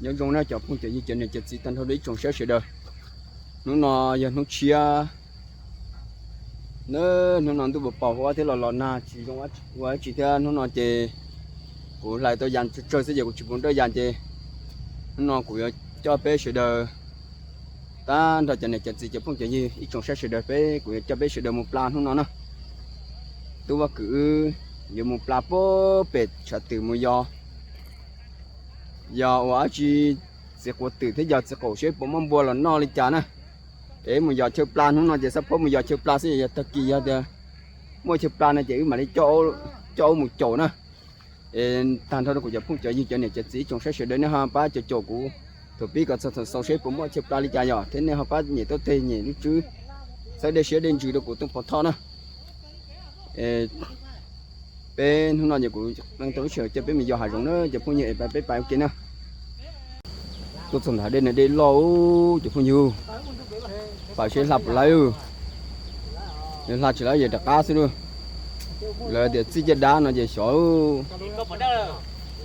Nyob zoo na cov phooj cov ywg cov niam cov txiv tag nrho ib tsoom saib sawv daws. Hnub no yog hnub tshiab na, hnub no ntuj puas pom huab thiab los los nag tsis zoo ua dab tsi thiab. Hnub no ces kuv hlais tau yas tsawg tsawg xwb ces kuv tsis pum dawj yas ces hnub no kuv yuav coj peb sawv daws tag nrho cov niam cov txiv cov phooj cov ywg ib tsoom saib sawv daws peb kuv yuav coj peb sawv daws mus pla hnub no na. Tub Vaj Kwm wb yuav mus pla puag pem tshav twm mus yos, yog ua dab tsi, txiv quav twm thiab yog txiv qaum seb puas muaj npua los noj li cas na. Es mus yos chaw pla hnub no ces xab phob mus yos chaw pla xwb, yog tag kis yog tias muaj chaw pla no ces wb mam li coj aub mus caum na. Es tag nrho rau kuv cov phooj cov ywg cov niam cov txiv ib tsoom saib sawv daws nej ho pab caum caum kuv thaum pib kom txog thaum xaus seb puas muaj chaw pla li cas yom, thiab nej ho pab nyem taub teg nyem lub tswb, txhawb dej siab dej ntsws rau kuv Tooj Pov Thoj na. Peb hnub no ces kuv leej tau lub sij hawm coj peb mus yos hav zoov na cov phooj ywg, es peb pais ua ke na. Tuaj txog ntawm hav dej no dej loj cov phooj ywg, pais seb hla puas laib. Yog hla tsis laib ces rov qab xwb lauj. Lawv tias txij caj dab no ces xyov,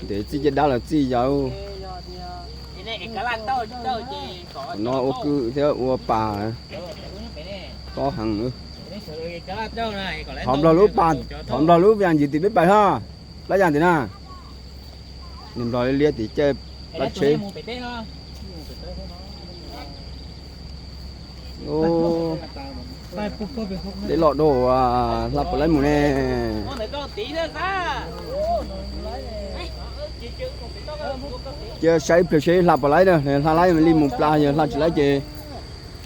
ntev txij caj dab los txij yog no ua kwj thiab ua pas. Tob heev. Thov nplog lub pas, thov nplog lub yas ntsis tim peb pais hlo. Plab yas tim na. Nws nplog liab tim caij plab tsheb. Dej loj dua, hla puas laib mus ne. Cia saib ib pliag seb hla puas laib na, hla laib li mus pla, yog hla tsis laib ces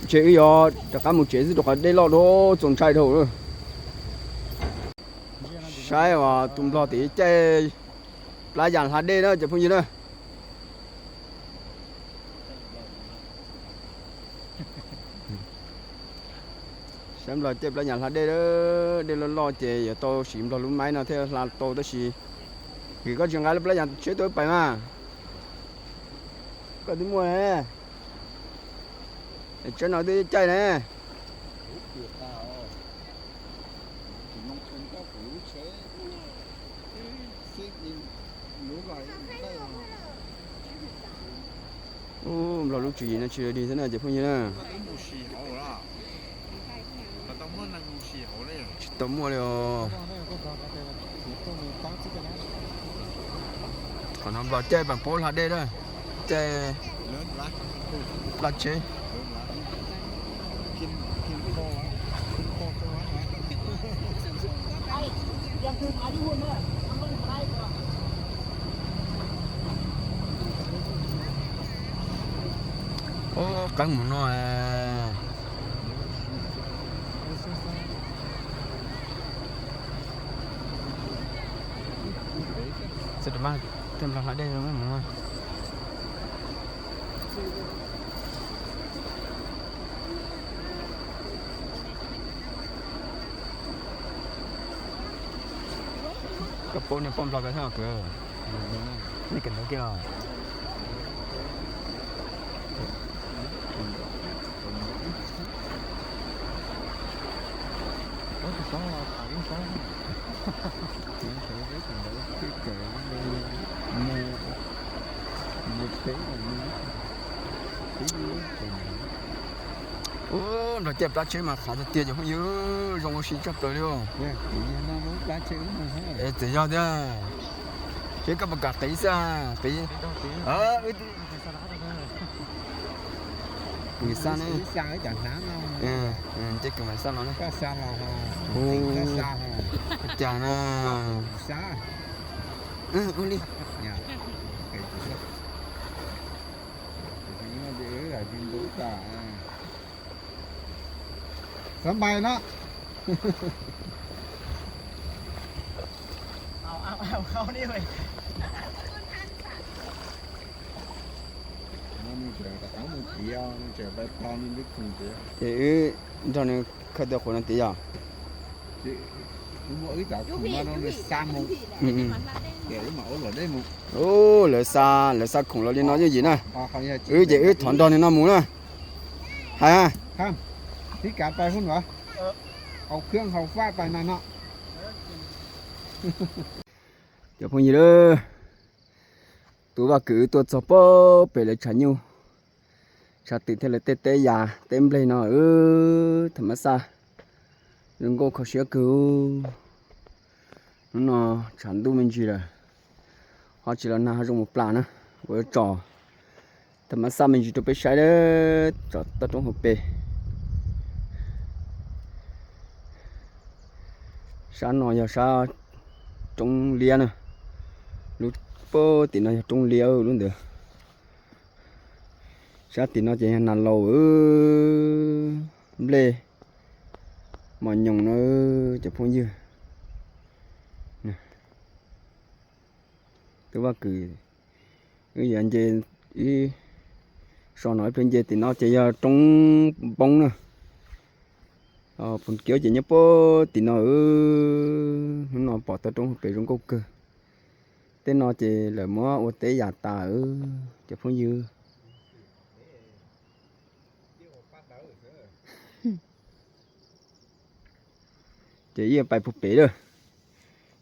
ntshe wb yuav rov qab mus tsev xwb rau qhov dej loj dua txaus ntshai dhau. Saib os, tus nplog tim caij plab yas hla dej na cov phooj ywg na. Saib nplog caij plab yas hla dej, dej loj loj ces yuav tau siv nplog lub maib no thiaj hla tau tab sis vim koj tsis nqa lub plab yas tsheb tuaj wb pais mas. Koj twb muaj ne, tsab no twb caij ne. Ub, nplog lub tswv yim no tsis dig thiab na cov phooj ywg na. Tsis tau muaj li os. Qhov no nplog caij pas paub hla dej na, caij plab tsheb. Ub, qeeb mus no. Xav rov qab tej nplog hla dej mus. Koj paub niag poj nplog ko thiab kwv? Nej kawm ntawv kiag los? Ub, nplog caij plab tsheb mas qhav tiag tiag cov phooj ywg, zoo ua si tshaj plaws li. Es txawm yog thiab, seb koj puas kam qiv xwb, qiv. Kuv xa ne. Ces kuv mam xa no ne. Cas na. Ua li. Xav npais no. Ces wb nrog nws khawb tau qhuav no tiag yog. Ub, lawv xa, lawv xa khoom los li no yooj yim na. Wb ces wb thov nrog nws no mus na. Hais, cov phooj ywg, Tus vaj kws wb tuaj txog pem lawv tshav nyuj, tshav twm thiab lawv tej teb yas teb nplej no, tham mas xaj zoo nkauj kho siab kawg. Hnub no tshav ntuj me ntsis lawm, ho tsis los nag ho zoo mus plas na, kuv yuav tso tham mas xaj me ntsis rau peb saib, tso toj roob hauv pes. Sab no yog sab roob liab na, lub pab tim no yog roob liab lub ntawd. Sab tim no ces yog nas laus, nplej, mos nyoos na cov phooj ywg. Tus vaj kws wb yuav nce, wb so no ib pliag nce tim no ces yog roob npoob na. Pus kiab ces nyob pab tim no, hnub no pom toj roob hauv pes zoo nkauj kawg. Tej no ces lawv muab ua teb yas tas cov phooj ywg. Ces ib pais puag pem lawm,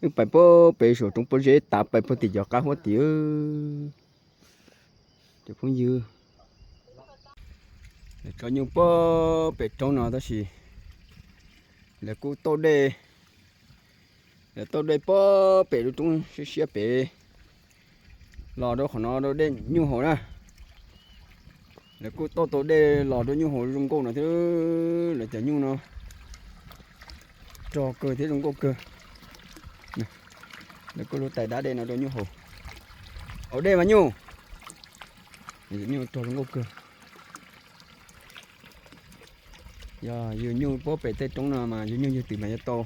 wb pais puag pem saum roob pob zeb tas pais puag tim cov qab huab tim. Cov phooj ywg, lawv tso nyuj puag pem roob no tab sis lawv kuj tauj dej, lawv tauj dej puag pem lub roob siab siab pem los rau qhov no rau dej nyuj haus na. Lawv kuj tauj tau dej los rau nyuj haus zoo nkauj no thiab, lawv cov nyuj no rog kawg thiab zoo nkauj kawg. Lawv kuj lub tais dab dej no rau nyuj haus. Haus dej mas nyuj. Nyuj rog zoo nkauj kawg. Yog yug nyuj puag pem tej roob no mas yug nyuj yug twm mas yuav tau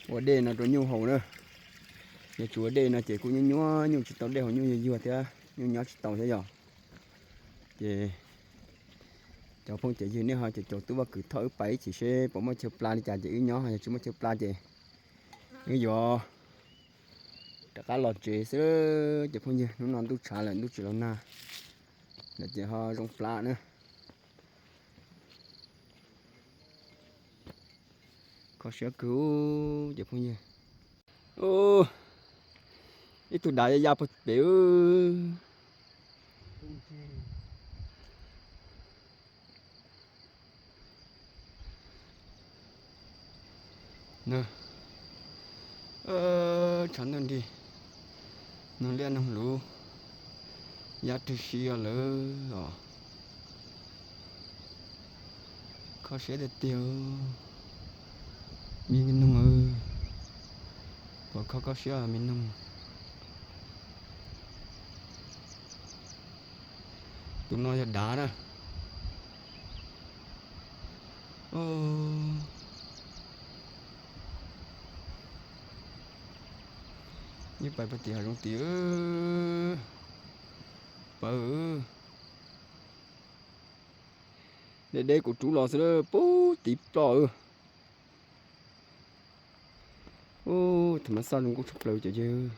ua dej no rau nyuj haus na. Yog tsis ua dej no ces kuj nyuaj nyuaj, nyuj tsis tau dej haus, nyuj yuag yuag thiab nyuj nyob tsis tau thiab yog. Ces cov phooj cov ywg, nej ho ces caum tub vaj kws thauj wb pais ib chim seb puas muaj chaw pla li cas ces wb nyob, yog tsis muaj chaw pla ces wb yuav rov qab los tsev xwb cov phooj ywg. Hnub no ntuj tshav lawm, ntuj tsis los nag lawm ces ho zoo plab na. Kho siab kawg cov phooj ywg. Ib tug dav ya ya puag pem. Tshav ntuj nrig, noog liaj noog luv, yab rwg si lawm os. Kho siab tiag tiag, me noog, puas kho koj siab me noog. Tus no yog dav na. Yeej pais puag tim hav zoov tid. Pawg, deb deb kuv rub los xwb pub tiv ploj. Ub, tham mas xaj zoo nkauj tshaj plaws cov yawg.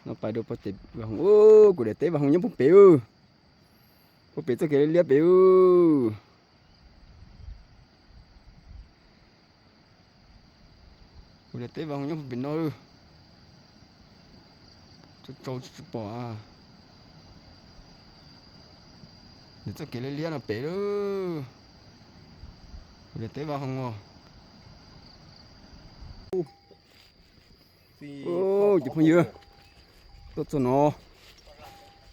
No pais rau puag tim vaj hoom, kuv daim teb vaj hoom nyob puag pem. Puag pem txoj kev liab liab pem. Kuv daim teb vaj hoom nyob puag pem no. Tsaus tsaus tsis pom. Nws txoj kev liab liab no pem lawm. Kuv daim teb vaj hoom os. Cov phooj ywg, tuaj txog no,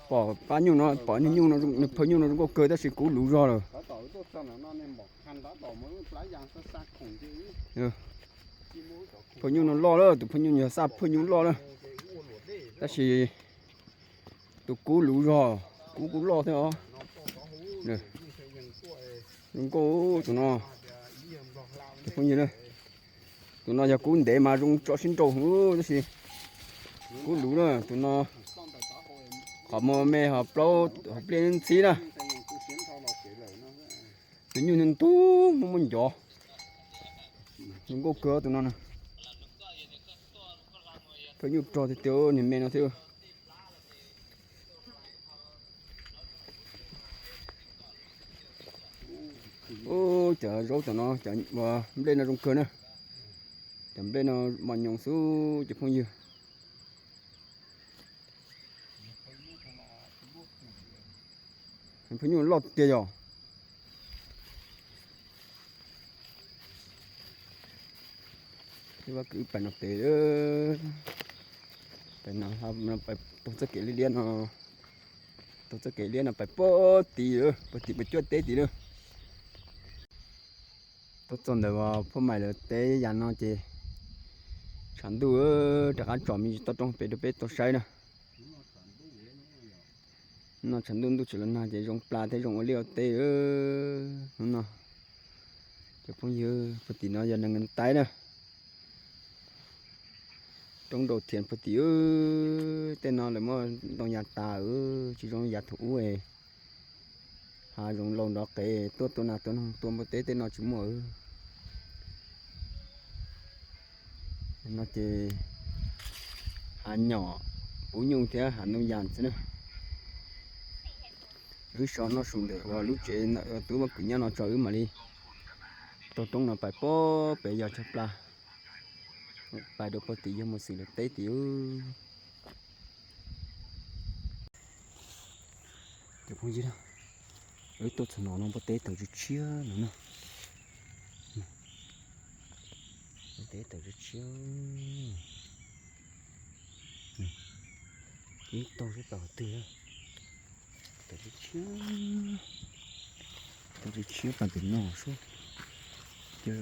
pom pab nyuj no, pom niag nyuj no, niag phawj nyuj no zoo nkauj kawg tab sis kub luv zog lawm. Phawj nyuj no loj lawm, tus phawj nyuj yog xaj phawj nyuj loj lawm, tab sis tus kub luv zog, kub kub loj thiab os. Zoo nkauj tus no, cov phooj ywg. Tus no yog kub ntev mas zoo tso sib nraus tab sis kub luv na tus no. Qhov muag me ho plaub hauv pliaj ntxhib na. Tus nyuj ntug muaj muaj ncov. Zoo nkauj kawg tus no na. Phawj nyuj rog tiag tiag, niag me no thiab. Ub, cov zaub tom no, cov nplej no zoo kawg na. Nplej no mos nyoos xwb cov phooj ywg. Phaj nyuj loj tiag yog. Pais no pem, pais no, taug txoj kev liab liab no, taug txoj kev liab no pais puag tim, puag tim pem cuaj teb tid lawm. Tuaj txog ntawm Phaj Maim lawv teb yam no ces tshav ntuj rov qab tsom me ntsis toj roob pem rau peb tau saib na. No tshav ntuj ntuj tsis los nag ces zoo plas thiab zoo ua liaj ua teb hnub no. Cov phooj ywg, puag tim no yog nees nkaum taib na. Roob Rau Thias puag tim, tej no lawv muaj ntoo yas tas, tsis zoo yas thaum ub. Hav zoov laus nrov qees tuaj tua nas tua noog tua npua teb tej no tsis muaj. No ces hav nyom, puv nyuj thiab hav ntoo yas xwb na. Wb so noj su ntawm lub tsev ntawm tub Vaj Kwm nyob no tso wb mam li taug roob no pais puag pem yog Tshaj Plas, pais rau puag tim yog Mus Xwm lawv teb tid. Cov phooj ywg, wb tuaj txog no no npua teb tawm tshiab tshiab no na. Npua teb tawm tshiab tshiab. Ib taug seb pais qhov twg na. Tawm tshiab tshiab, tawm tshiab tshiab pais pem no sub. Ces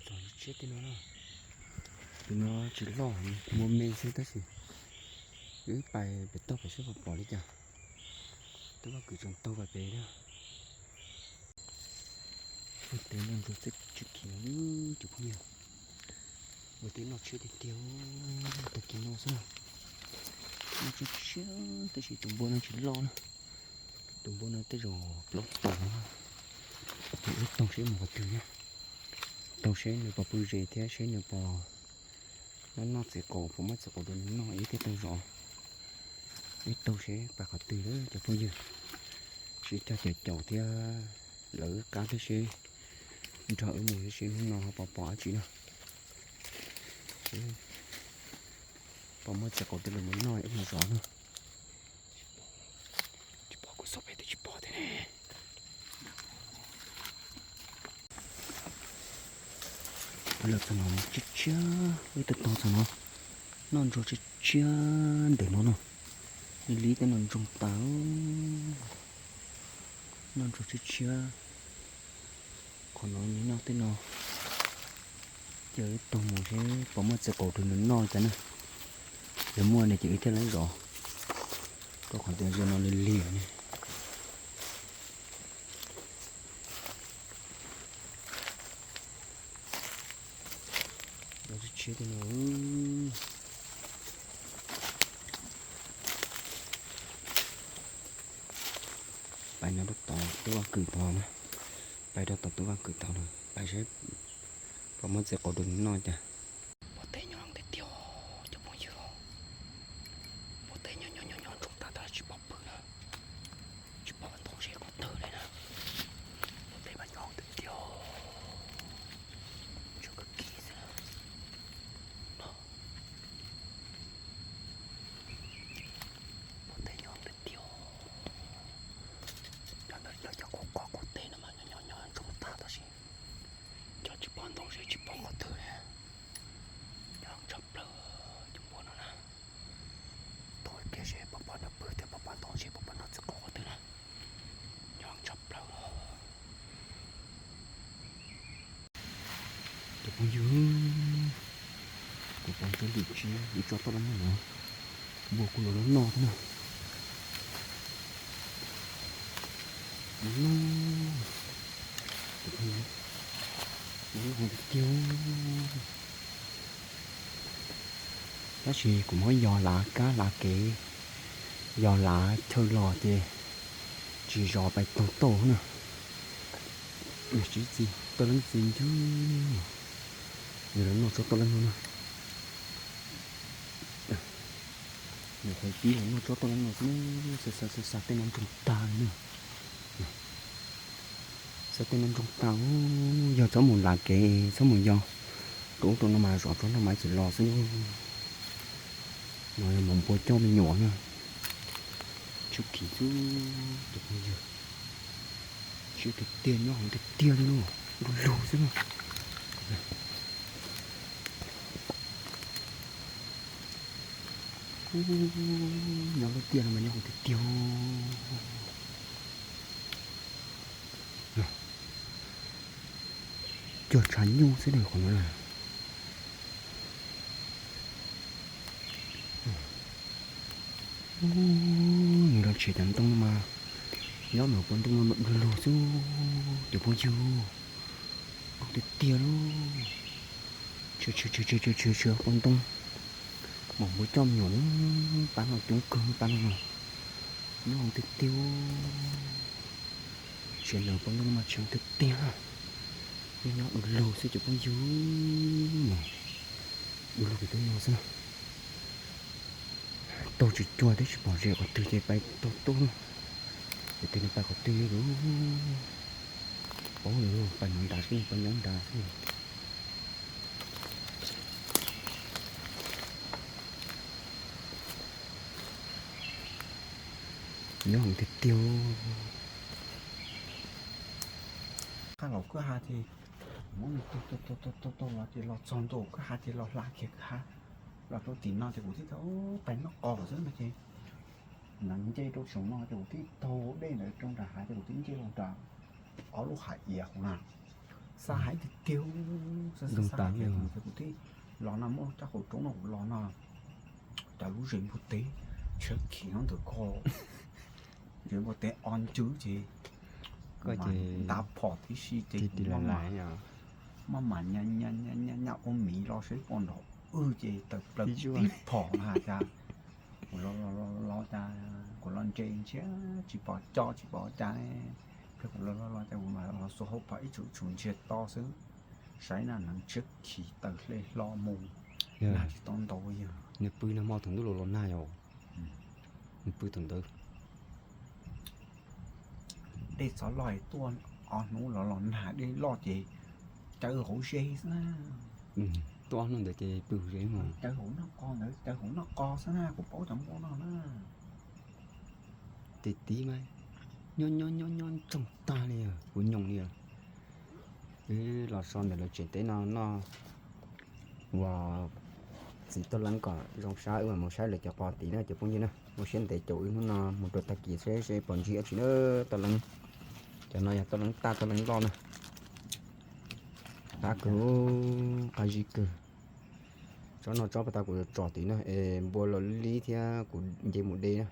txog tshiab tej no na. Tus no tsis loj, npua me xwb tab sis wb pais pem toj pem seb puas pom li cas. Tub Vaj Kwm tseem taug pais pem thiab. Ua teb noj ntsuag txij tsis khiav, cov phooj ywg. Ua teb noj tshiab tiag tiag, tag kis no xwb na. Noj tshiab tshiab tab sis tus npua no tsis loj na. Tus npua no tej zaum plaub tawm no. Wb taug seb mus qhov twg thiab. Taug seb nws puas pw ze thiab seb nws puas noj noj txiv qaub, puas muab txiv qaub rau nws noj ib thiaj tau zov. Wb taug seb pais qhov twg lawm cov phooj ywg. Sib cog caum caum thiab lawv wb qab thiab seb nrog wb mus seb hnub no ho puas pom dab tsi na. Puas muab txiv qaub rau nws noj wb mus zov na. Tsis pom, kuv xauj pem twb tsis pom thiab ne. Lawm txog no tshiab tshiab, wb tuaj txog no noj ntsuag tshiab tshiab ntawm no no. Li li tej no ntsoog tas, noj ntsuag tshiab tshiab. Qhov no nws noj tej no, ces wb taug mus seb puas muaj txiv qaub rau nws noj cas na. Yog muaj ne ces wb thiaj li zov, rau qhov tias zaum no lig lig ne. Tshiab tej no. Pais no rau tom tub Vaj Kwm tod na. Pais rau tom tub Vaj Kwm tod na, pais seb puas muaj txiv qaub rau nws noj cas. Npua teb nyob tiag tiag cov phooj ywg. Npua teb nyob nyob nyob nyob ntsoog tag tag tsis pom pw na. Tsis pom ntoo seb qhov twg li na. Npua teb mas nyob tiag tiag, ntsoog kawg kiag xwb na. No, npua teb nyob tiag tiag. Cov ntawd yog cov qub qhov qub teb no mas nyob nyob nyob ntsoog tag tab sis cov tsis pom ntoo seb tsis pom qhov twg li. Nyob tshaj plaws cov npua no na. Tuaj kiag seb puas pom nws pw thiab puas pom ntoo seb puas pom nws txiv qaub qhov twg na. Nyob tshaj plaws. Cov phooj ywg, kuv pom ntsuag lwm tsib ib tsob toj laj no, npua kuj los noj thiab na. Noj, cov phooj ywg, noj heev tiag tiag. Tab sis kuv muab yos lav kab lav kev, yos lav chaw los ces tsis zov pais taug toj na. Tsib txiv toj leeb txiv ncwg, nws los noj tsob toj leeb no na. Nws qhov pib los noj tsob toj leeb no xwb, xa xa xa xa tej no ntsoog tag li na. Xa tej no ntsoog tag, yog txhob mus lav kev txhob mus yos, Rau ub rau no mas zov rau no mas tsis los xwb. No yog mos npua coj me nyuam na. Tshab khiv xwb cov phooj ywg. Siab tiag tiag, nyob heev tiag tiag li na. Du lug xwb na. Nyob lub tiaj no mas nyob heev tiag tiag. Cuag tshav nyuj xwb na qhov no na. Nws los tshem cov ntoo no mas nyob ntawm pob ntoo no mas du lug xwb cov phooj ywg. Du tiag tiag lauj. Tshem tshem tshem tshem tshem pob ntoo. Mos npua coj me nyuam na, pab no coob kawg pab no. Nyob heev tiag tiag. Tshem ntawm pob ntoo no mas tshem tiag tiag. Nyob nyob du lug xwb cov phooj ywg. Du lug kiag tub no xwb na. Taug tsis cuag thiab tsis pom ze qhov twg ces pais taug tuaj. Ces tej no pais qhov twg li lawm. Paub lawm, pais nyob nrad xwb, pais nyob nrad xwb. Nyob heev tiag tiag. Qab los kwj ha ces muab nws taug taug taug taug los ces los txog ntua kwj ha ces los hla kiag kwj ha los rau tim no ces kuv thiaj tau pais noj qos xwb no ces nws nce rau saum no ces kuv thiaj taug dej ntawd rau nram hav ces kuv thiaj nce los nram ob lub hav iav hauv na. Xa haib tiag tiag, xa xa haib tiag tiag ces kuv thiaj los no muaj lub caj qaum roob no kuv los no. Cov lub zes npua teb, tshiab khiv nyob ntawm ko, zes npua teb o ncw ces ntav phom tib si ces kuv maj mam nyaj nyaj ua miv los seb puas nrov wb ces tawm plaws tib phom na cas. Kuv los los los cas kuv los ntse ntshiab tsis pom co tsis pom cas, kuv los los los cas kuv mam los xuas hauv phom ib tshum tshum ntsiag to xwb. Saib na, nws tshiab khiv tawm hle hlo mus, nag tsis tau ntau yog. Nws pw nag hmo thaum ntuj los los nag yom. Nws pw thaum ntawd. Dej txhob loj tuaj ob hnub los los nag, dej loj ces cawv hauv zes xwb na. Tuaj ob hnub ntawd ces pw hauv zes mas. Cawv hauv noj qos ntawd, cawv hauv noj qos xwb na, kuv paub cov npua no na. Tes tiv mas nyob nyob nyob nyob ntsoog tag li, kuv nyoos li. Wb los so ntawm lawv tsev teb no noj ua txiv tuaj leeb kom zoo sab, wb mam mus saib lawv cov qos tid na cov phooj ywg na. Ua siab ntev caum wb hnub no mus rau tag kis seb seb puas ntsib dab tsi na. Tuaj leeb, cov no yog tuaj leeb taj tuaj leeb loj na. Qab kawg, qab zib kawg. Tsob no tsob pas tas kuv yuav tsom tid na es npua los lib thiab kuv nce mus de na.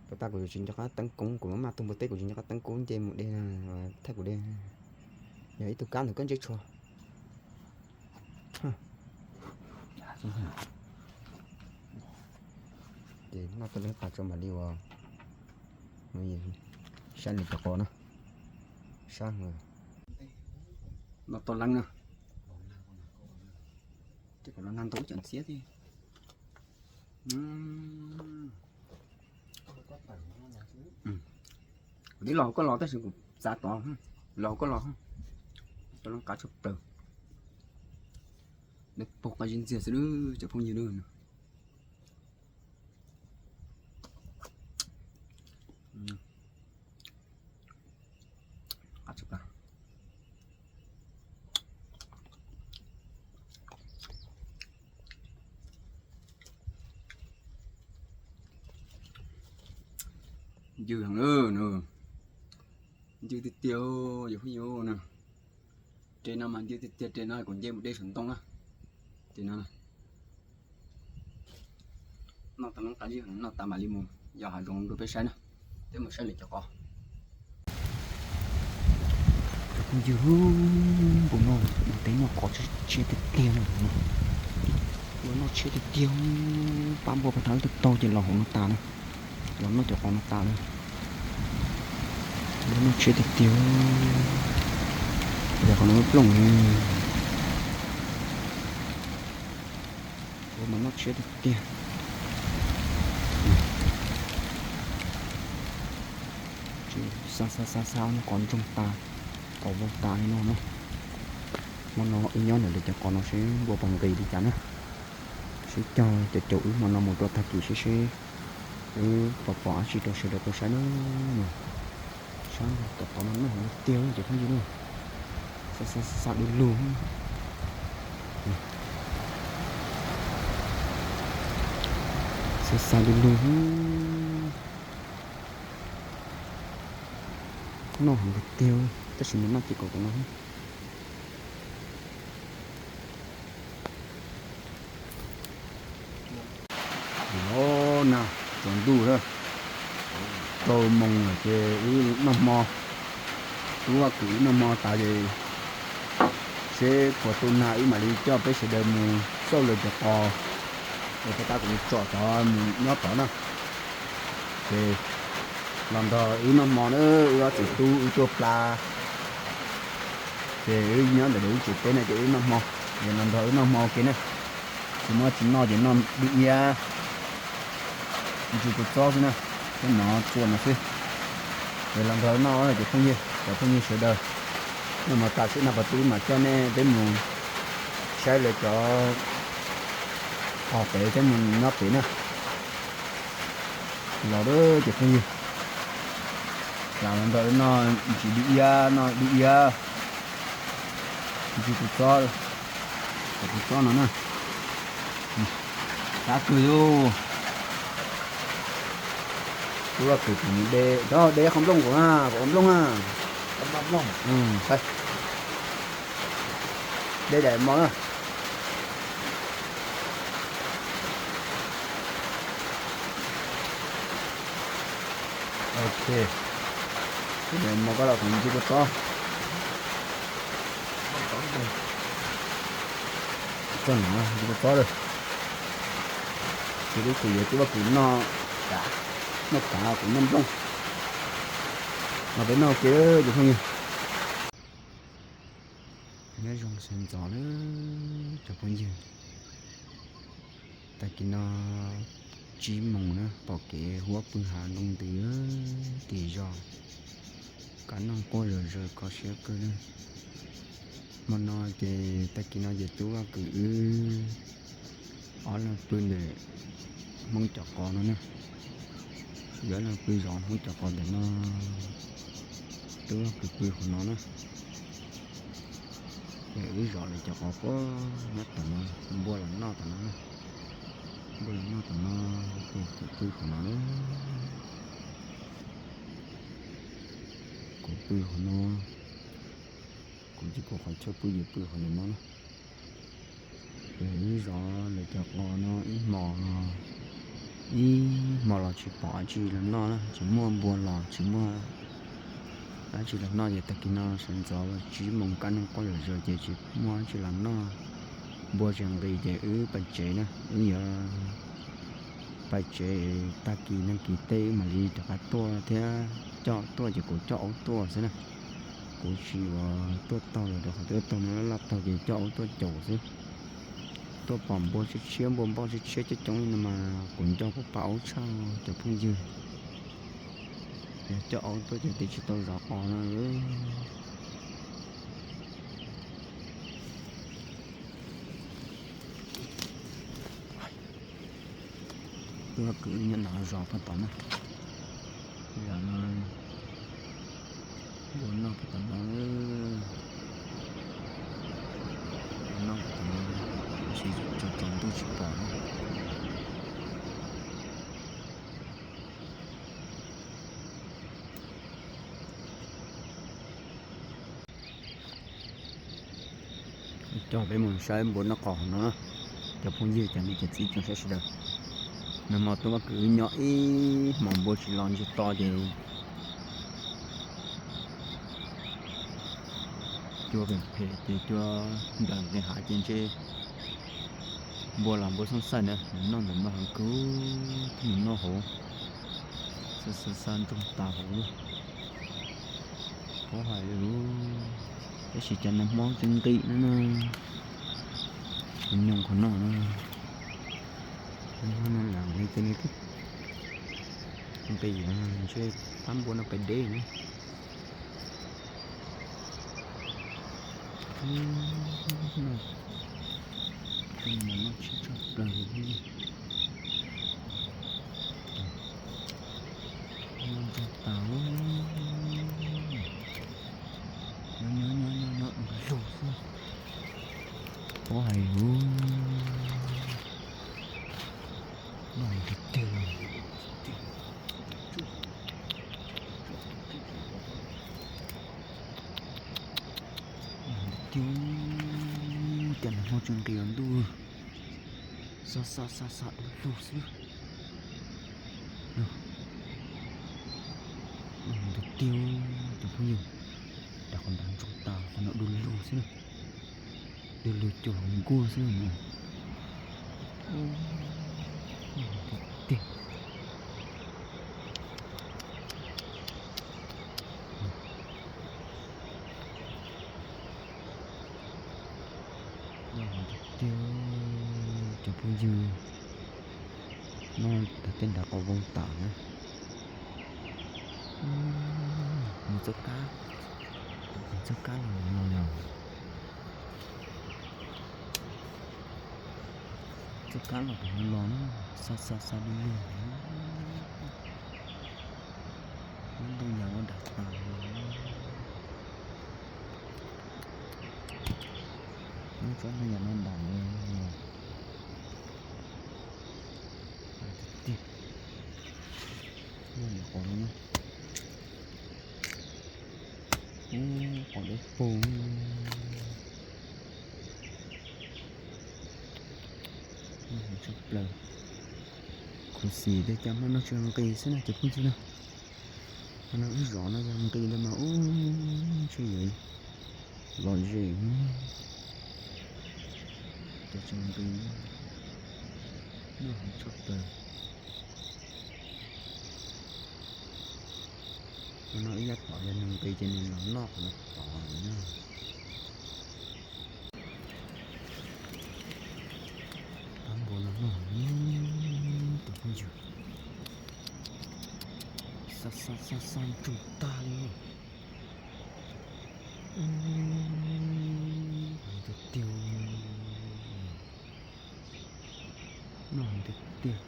Pas tas kuv yuav tsis nco qab teeb koob, kuv maj maj tug npua teb kuv tsis nco qab teeb koob nce mus de, thaij kuv de. Yog ib tug kab ntawm koj ntsej tsho. Ces noj tau leeb tas tso mam li uas saib nws cov qos na. Sab no tau leeb na. Ces kom los nag ntau ib co ntxiab thiab. Kuv twb los hauv koj los tab sis kuv txav tod, los hauv koj los. Tau leeb qab tshaj plaws. Nws pog qab zib ntxiag xwb cov phooj ywg. Ncw heev na, ncw tiag tiag, yus phooj ywg na. Tes no mas ncw tiag tiag, tes no kuv nce mus de saum ntoo na. Tes no noj tau leeb qab zib heev, noj tas mam li mus yos hav zoov rau peb saib na. Peb mus saib lawv cov qos. Cov phooj ywg, npua noj, npua teb noj qos tshiab tiag tiag no. Npua noj tshiab tiag tiag, pab npua pas tas wb tau tau ces los hauv no tas na. Los noj cov qos no tas na. Npua noj tshiab tiag tiag. Yog qhov no plooj li. Npua mas noj tshiab tiag tiag. Xa xa xa xa noj qos ntsoog tas, qos vau tas li no na. Hmo no wb nyob ntawm lawv cov qos no seb npua puas nqis li cas na. Seb cog cov caum wb hmo no mus rau tag kis seb seb wb puas pom dab tsi rau sawv daws tau saib na. Sab cov qos no noj heev tiag cov phooj ywg na. Xa xa xa du lug. Xa xa du lug. Noj heev tiag, tab sis nws noj ces kaum tus no. Los na, tsaus ntuj lawm, rau moos lawm ces wb noj hmo, wb vaj kwm wb noj hmo tas ces seb puas tu nag wb mam li coj peb sawv daws mus xauj lawv cov qos uas rov qab kuv tsom tod mus nyob tod na. Ces los nrog wb noj hmo na, wb ob txiv tub wb tuaj pla. Ces wb nyob ntawm lawv lub tsev teb na ces wb noj hmo, es los nrog wb noj hmo ua ke na. Tsis muaj tsis noj ces noj dib iab, ntsis kua txob xwb na, thiab mov txua no xwb. Es los nrog wb noj cov phooj ywg, cov phooj ywg sawv daws. Noj hmo tas seb nag pas tub wb mam coj nej peb mus saib lawv cov qos pem thiab mus nyob pem na. Los cov phooj ywg, los nrog wb noj ntsis dib iab, noj dib iab, ntsis kua txob, cov kua txob no na. Qab kawg li. Tub Vaj Kwm tus de, cov de qhov nplooj kuv na, kuv ua nplooj na. De daim mos na. Ok, de daim mos koj los kuv ntsis kua txob. Txoj no ntsis kua txob lawm. Ces lub kwm yuav Tub Vaj Kwm noj kav, noj kav kuv noj nplooj. Los peb noj ua ke cov phooj ywg. Nyob zoo sawv ntxov lawm cov phooj ywg. Tag kis no tsib moos na, pom kev huab pw hav nroo ntws tim zos, kab noog quaj zom zaws kho siab kawg na. Hmo no ces tag kis no ces Tub Vaj Kwm wb ob leeg pw ntawm Hmoob cov qos no na. Wb ob leeg pw zov Hmoob cov qos ntawm no, Tub Vaj Kwm pw qhov no na. Ces wb zov lawv cov qos puag nyob tom no, npua los noj tom no na. Npua los noj tom no, ces kuv pw qhov no na. Kuv pw qhov no, kuv tsis kav qhov chaw pw, ces pw qhov ntawm no na. Ces wb zov lawv cov qos no ib hmos, ib hmos los tsis pom dab tsi los noj na, tsis muaj npua los tsis muaj dab tsi los noj, ces tag kis no sawv ntxov tsib moos kab noog quaj zom zaws ces tsis muaj dab tsi los noj. Npua tsis nqis ces wb pais tsev na, wb yuav pais tsev, tag kis neeg kis tej wb mam li rov qab tuaj thiab. Coj tuaj ces kuv coj aub tuaj xwb na. Kuv tsis ua tuaj taug lawm rau qhov twb taug no laj laj taug ces coj aub tuaj caum xwb. Tuaj pom npua tshiab tshiab, npua npoj tshiab tshiab coob coob li no mas kuv nco kuv pab aub tshaj cov phooj ywg. Yog coj aub tuaj ces twb tsis tau zov qos no. Tub Vaj Kwm nyob no zov pag tom no. Zov no, npua noj pag tom no. Noj pag tom no, tab sis tsaus tsaus ntuj tsis pom na. Coj peb mus saib npua noj qos no, cov phooj ywg cov niam cov txiv tsoom saib sawv daws. Nag hmo Tub Vaj Kwm wb nyob ib hmos npua tsis los ntseg to ces cua phem phem ces cua nplawm nqis hav ces ntshe npua los npua xooj xaij na, nws noj ntawm no heev kawg, nws noj hauv, xa xa xa nroog tas hauv lawm. Qhov hais li, tab sis cov nag hmo tsis nqis na, nyoos qhov no na, nag hmo no lam nqis ces nws twb nqis, ntshe pab npua no pais deb na. No, no tshaj plaws li. No ntsoog tas. Nyob nyob nyob nyob nyob lug xwb. Ua hais lug. No tiag tiag. Tiag, cas nag hmo tsis nqis los ntuj, xa xa xa xa du lug xwb. Tiag tiag, cov phooj ywg, rau qhov nrad ntsoog tas, qhov no du lug xwb na. Du lug cuag hauv nkuaj xwb no. Tiag tiag. Tiag tiag, cov phooj ywg, no tag tej nrad qhov voog tas na. Nws txoj kab, nws txoj kab los no yog, txoj kab los tom no los na, xa xa xa du lug. Lub ntuj yas muab dam tas. Lub tsob ntoo yas no dam li tiag tiag. Muaj ntau qhov no, qhov dawb paug. Tshaj plaws. Khuv xim tias cas hmo no tsis nqis xwb na cov phooj ywg na. Hmo no wb zov no yog nqis ntawd mas ub, ntshe yuav lom zem. Cas tsis nqis, noj heev tshaj plaws. Hmo no ib yav tom yog nws nqis ces nws los noj qhov no tod na. Pab npua no noj, tus phooj ywg, xa xa xa xa ntsoog tag li. Tiag tiag, noj tiag tiag,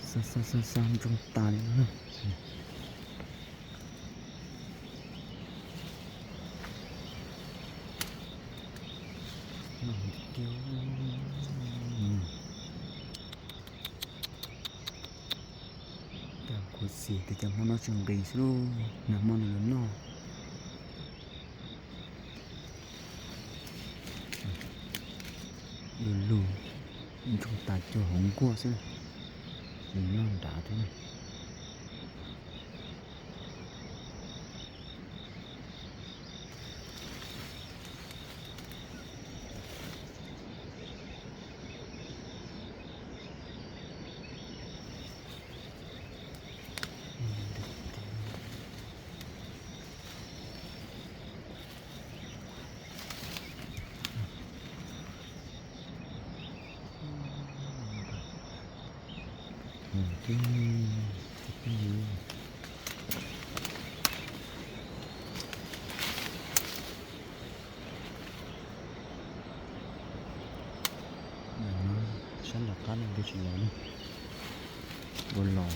xa xa xa xa ntsoog tas li no. Noj tiag tiag. Cas khuv xim tias cas hmo no tsis nqis xwb lauj, nag hmo nws los noj. Du lug, ntsoog tas cuag hauv nkuaj xwb, nws nyob nrad thiab na. Sab nram qab no nws tsis los ne, ua los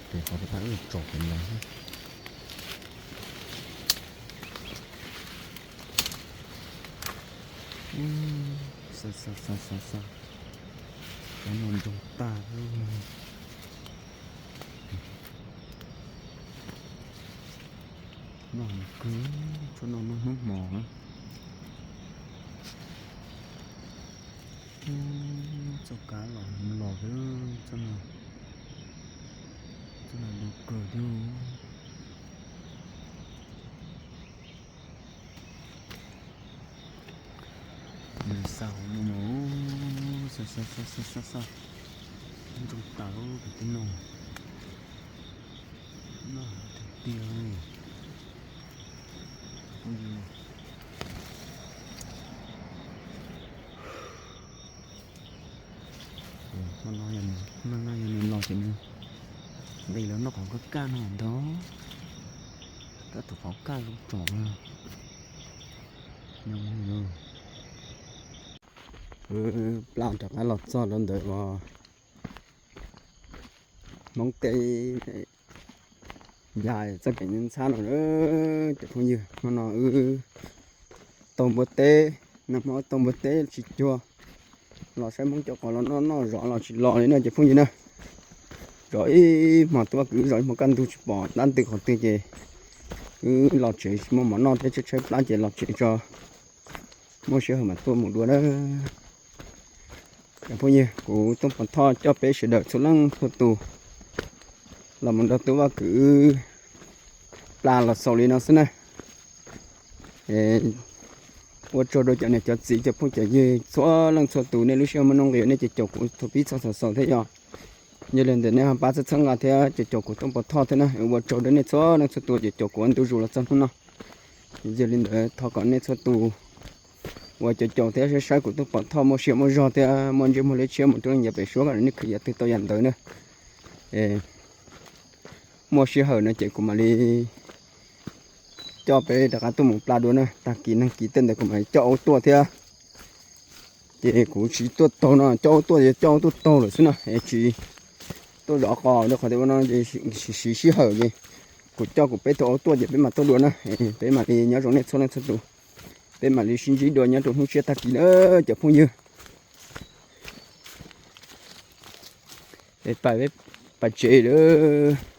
pem qhov peb qab wb tsom pem los xwb. Xa xa xa xa xa, cov no ntsoog tag. Noj heev kawg, tsob no noj hnub hmo na. Txoj kab los los xwb, txoj no, txoj no du kawg thiab. Nws xa hauv no mas, xa xa xa xa xa xa, ntsoog tas lub pem tej no. Noj tiag tiag li. Hmo no yog nws los ces nws nqis los noj qhov kaj kaj no ntag. Tab tus qhov kaj zoo tsom na. Wb plam rov qab los txog rau ntawm uas Hmoob teb yas txoj kev ntxhab no na. Cov phooj ywg, hnub no wb taug npua teb, nag hmo taug npua teb tsis cuag, los saib Hmoob cov qos los noj noj zov los tsis los li na cov phooj ywg na. Zov ib hmos tuaj kwv zov ib hmos kaj ntug tsis pom dab ntws qhov twg ces wb los tsev tsis muaj mov noj thiab, tshaib tshaib plab ces los tsev tso, muaj sij hawm mam tuaj mus dua na. Cov phooj ywg, kuv Tooj Pov Thoj coj peb sawv daws txhua leej txhua tus los mus nrog tub Vaj Kwm plam los xaus li no xwb na. Ua tsaug rau cov niam cov txiv cov phooj cov ywg txhua leej txhua tus, nej lub sij hawm muaj nuj nqis nej ces caum kuv thaum pib txog thaum xaus thiab yog. Yog li ntawd nej ho pab txhawb txhawb nqa thiab ces caum kuv Tooj Pov Thoj thiab na. Ua tsaug rau nej txhua leej txhua tus ces caum kuv ua ntu zus los txog hnub no. Yog li ntawd thov kom nej txhua tus uas caum caum thiab saib saib kuv Tooj Pov Thoj muaj sia muaj zog thiab muaj ntsej muag liab tshiab mus rau leej yav pem suab kom nej khwv yam twg tau yam ntawd na. Muaj sij hawm no ces kuv mam li coj peb rov qab tuaj mus plam dua na. Tag kis nag kis tej ntawd kuv mam li coj aub tuaj thiab. Ces kuv tsis tuaj taug no, coj aub tuaj ces coj aub tuaj taug lawm xwb na, es tsis tuaj zov qos rau qhov tias ua no ces siv sij hawm ces kuv coj kuv peb tug aub tuaj ces peb mam tuaj dua na. Peb mam li nyob zoo nej txhua leej txhua tus, peb mam li sib ntsib dua nyob rau hnub tshiab tag kis na cov phooj ywg. Pais tsev lawm.